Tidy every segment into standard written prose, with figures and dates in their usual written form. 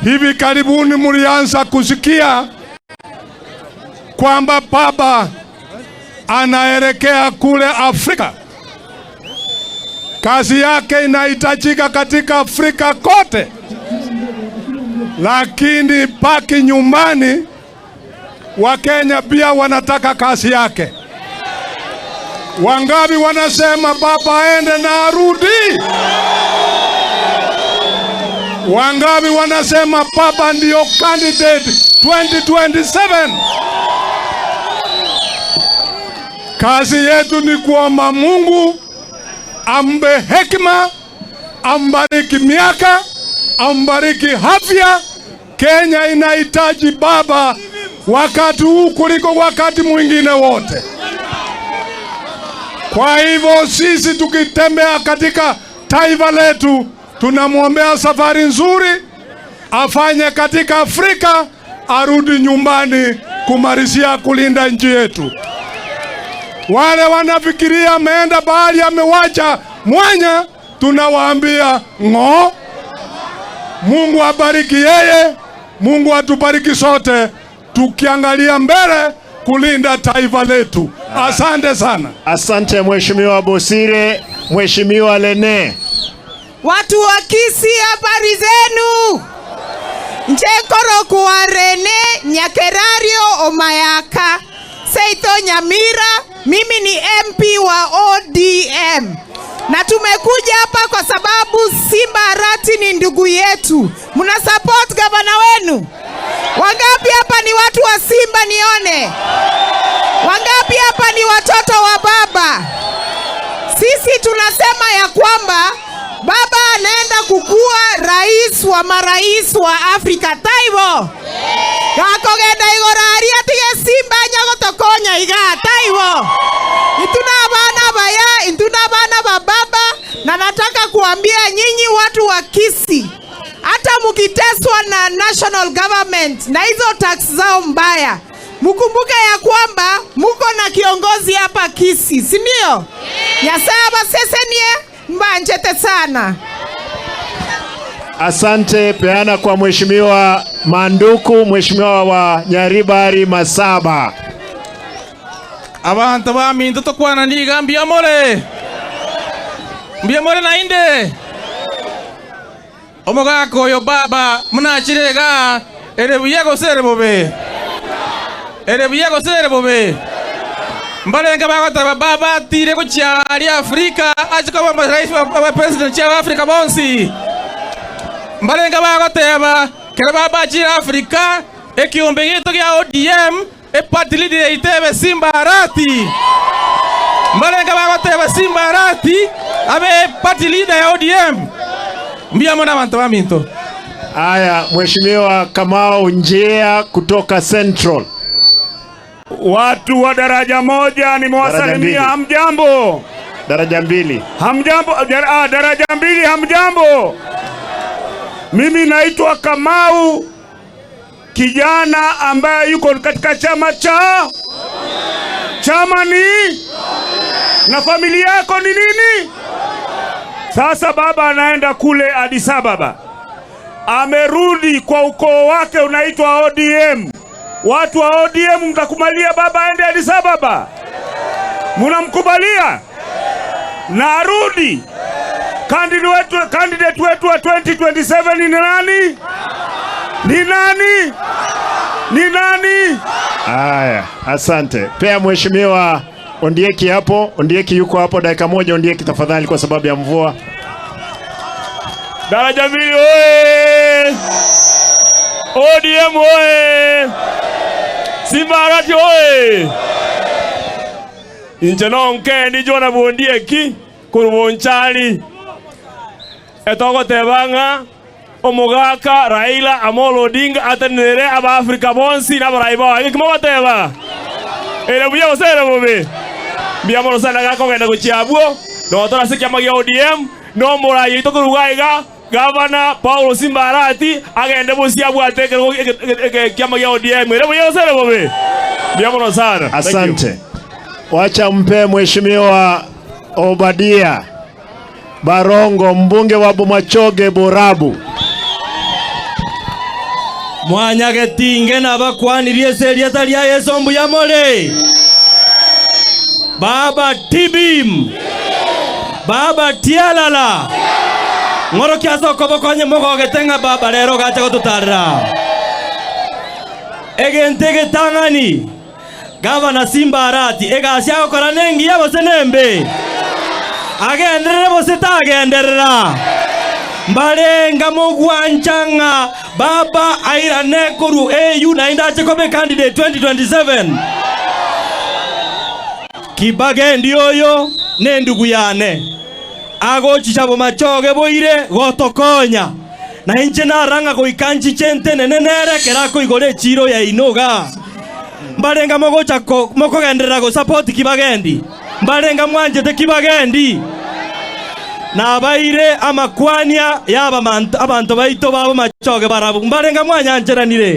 Hivi karibuni mlianza kusikia kwamba baba anaelekea kule Afrika. Kazi yake inahitajika katika Afrika kote, lakini baki nyumbani, Wakenya pia wanataka kazi yake. Wangapi wanasema baba aende na arudi? Wangapi wanasema baba ndio candidate 2027? Kazi yetu ni kuomba Mungu ampe hekima, ambariki miaka, ambariki afya. Kenya inahitaji baba wakati huu kuliko wakati mwingine wote. Kwa hivyo sisi tukitembea katika taifa letu, tunamwombea safari nzuri, afanye katika Afrika, arudi nyumbani kumalizia kulinda nchi yetu. Wale wanafikiria ameenda bahari amewacha mwanya, tunawaambia ng'o. Mungu abariki yeye, Mungu atubariki sote, tukiangalia mbele kulinda taifa letu. Asante sana. Asante Mheshimiwa Bosire. Mheshimiwa Lene. Watu wa Kisii, habari zenu? Njekoro kuwa Rene Nyakerario Omayaka Seito Nyamira, mimi ni MP wa ODM na tumekuja hapa kwa sababu Simba Arati ni ndugu yetu. Mna support gavana wenu? Wangapi hapa ni watu wa Simba nione? Wangapi hapa ni watoto wa baba? Sisi tunasema ya kwamba baba anaenda kukua rais wa marais wa Afrika taibo gakogenda igoro aria tige Simba nyagotokonya iga taibo ituna abana baya ituna abana ba baba, na nataka kuambia nyinyi watu wa Kisii, hata mukiteswa na national government na hizo tax zao mbaya, mkumbuke ya kwamba muko na kiongozi hapa Kisii, si ndio? Nyasaye abasesenie mbanjete sana. Asante. Peana kwa Mheshimiwa Manduku, Mheshimiwa wa Nyaribari Masaba. Abantu baminto tokwana niga mbiamore mbiamore nainde omogaka oyo baba munachirega ere buya gose ere bobe ere buya gose ere bobe mbalenga bagotaba baba atire gochiari Afrika achikoba rais wa president chia Afrika bonsi mbalenga bagoteba kere baba achire Afrika ekiombe gitu gia ODM eparty leader itebe Simba Arati mbalenga bagoteba Simba Arati abe party leader ya ODM mbia mona abantu baminto. Aya, Mheshimiwa Kamau Njia kutoka Central. Watu wa daraja moja Daraja mbili. nimewasalimia, hamjambo? Daraja mbili. Hamjambo? Daraja mbili, hamjambo? Mimi naitwa Kamau, kijana ambaye yuko katika chama cha chama ni na familia yako ni nini? Sasa baba anaenda kule Addis Ababa, amerudi kwa ukoo wake unaitwa ODM. Watu wa ODM mtakubalia baba aende Addis Ababa? Munamkubalia? Na arudi? Candidate wetu wa 2027 ni nani? Ni nani? Ni nani? Aya, asante. Pea Mheshimiwa Ondieki hapo. Ondieki yuko hapo, dakika moja Ondieki tafadhali, kwa sababu ya mvua. Daraja mbili oye! ODM oye! Simba Arati oye! Inche nonke ndi jona Bondieki kurubonchali etogotebanga omogaka Raila Amolo Odinga atenere aba Afrika bonsi n'abarai bao gikimogoteba ere buya gose ere bobe mbia mono sana gakogenda gochiabwo notora ase kiama gia ODM no morai itokoruga iga Gavana Paulo Simba Arati agende bosi abwate kiama gia ODM ere buya gose ere bobe mbia mono sana. Thank you. Asante. Wacha mpe Mheshimiwa Obadia Barongo, mbunge wa Bomachoge Borabu. Mwanyagetinge nabakwanirie seria taria Yesu mbuya more. Baba tibim. Baba tialala. Ng'oro kiaso kobokonye mogogete ng'a baba rero gacha gotutarera. Egente getang'ani. Gavana Simba Arati egacia gokora nengiya gose nembe. Agenderere gose tagenderera. Mbarenga mugwanchanga baba airane koru AU na indache kobe candidate 2027. Kibagendi oyo ne ndugu yane. Agochicha bomachoge boire gotokonya. Na inche naranga goikanchi chente nene nere kerako igore chiro ya inoga. Mbarenga mogocha mokogenderera go support Kibagendi. Mbarenga mwanjete Kibagendi. Na baire amakwania yaba abantu baito babo machoge barabu. Mbarenga mwanyancheranire.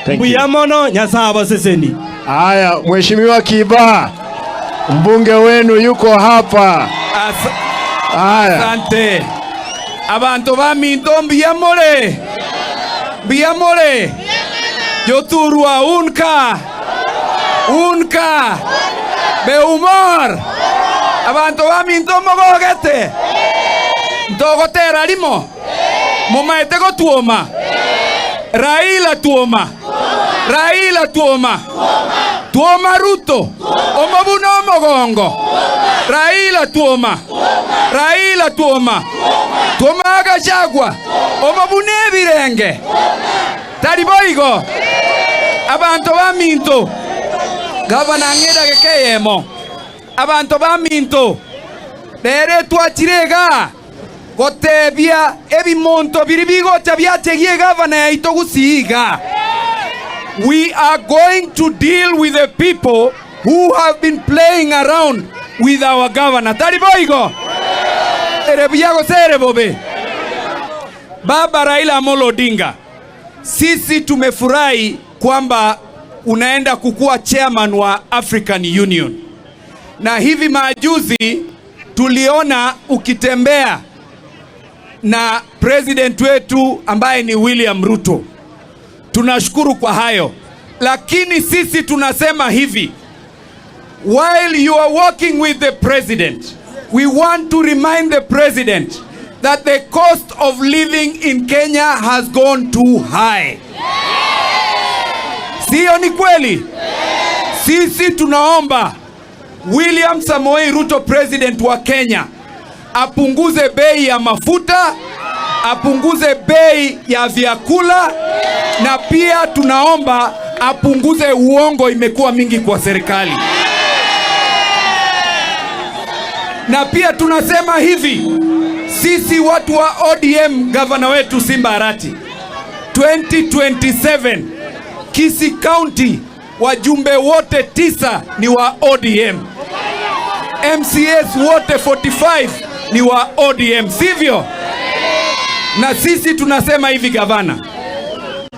Thank you. Mbuya mono Nyasaye seseni. Haya, Mheshimiwa Kiba, mbunge wenu yuko hapa. Haya. Asante. Abantu baminto mbuya more. Mbuya more. Joturwa unka. Unka. Beumor. Abantu baminto mogogete. Ntogotera limo. Mumaete gotuoma. Raila tuoma. Raila tuoma. Tuoma Ruto. Omobuno omogongo. Raila tuoma. Raila tuoma. Tuoma Gachagua. Omobune ebirenge. Tariboigo. Abantu baminto. Gavana ng'eda gekeyemo. Abantu baminto. Rere twachirega. Gotebia ebimonto biri bigocha byachegie gavana yaito gusiga. We are going to deal with the people who have been playing around with our governor. Tariboigo. Erebiago serebobe. Baba Raila Amolo Odinga, sisi tumefurahi kwamba unaenda kukuwa chairman wa African Union. Na hivi majuzi tuliona ukitembea na president wetu ambaye ni William Ruto. Tunashukuru kwa hayo. Lakini sisi tunasema hivi, while you are working with the president, we want to remind the president that the cost of living in Kenya has gone too high. Sio ni kweli? Sisi tunaomba William Samoei Ruto, president wa Kenya, apunguze bei ya mafuta, apunguze bei ya vyakula, na pia tunaomba apunguze uongo imekuwa mingi kwa serikali. Na pia tunasema hivi, sisi watu wa ODM, gavana wetu Simba Arati, 2027 Kisii County wajumbe wote 9 ni wa ODM. MCS wote 45 ni wa ODM, sivyo? Na sisi tunasema hivi gavana,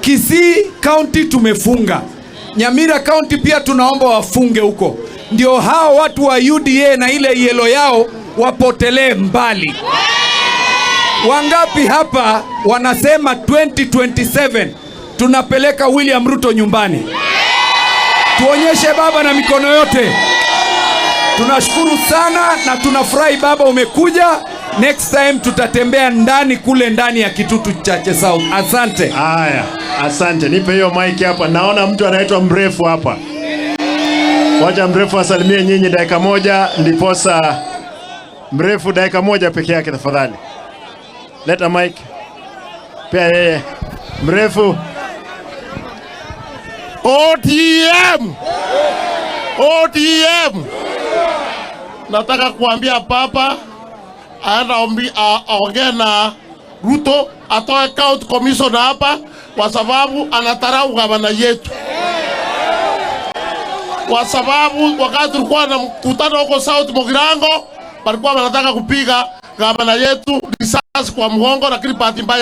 Kisii County tumefunga, Nyamira County pia tunaomba wafunge huko, ndio hao watu wa UDA na ile yellow yao wapotelee mbali. Wangapi hapa wanasema 2027 tunapeleka William Ruto nyumbani? Tuonyeshe baba na mikono yote. Tunashukuru sana na tunafurahi baba umekuja. Next time tutatembea ndani kule ndani ya Kitutu Chache South. Asante. Haya, asante. Nipe hiyo mic hapa. Naona mtu anaitwa Mrefu hapa. Wacha Mrefu asalimie nyinyi dakika moja, ndiposa Mrefu dakika moja peke yake tafadhali. Leta mic. Pia yeye. Mrefu. ODM. ODM. Nataka kuambia papa aenda aongee na Ruto atoe county commissioner hapa kwa sababu anatarau gavana yetu. Kwa sababu wakati tulikuwa na mkutano huko South Mugirango walikuwa wanataka kupiga gavana yetu risasi kwa mgongo, lakini bahati mbaya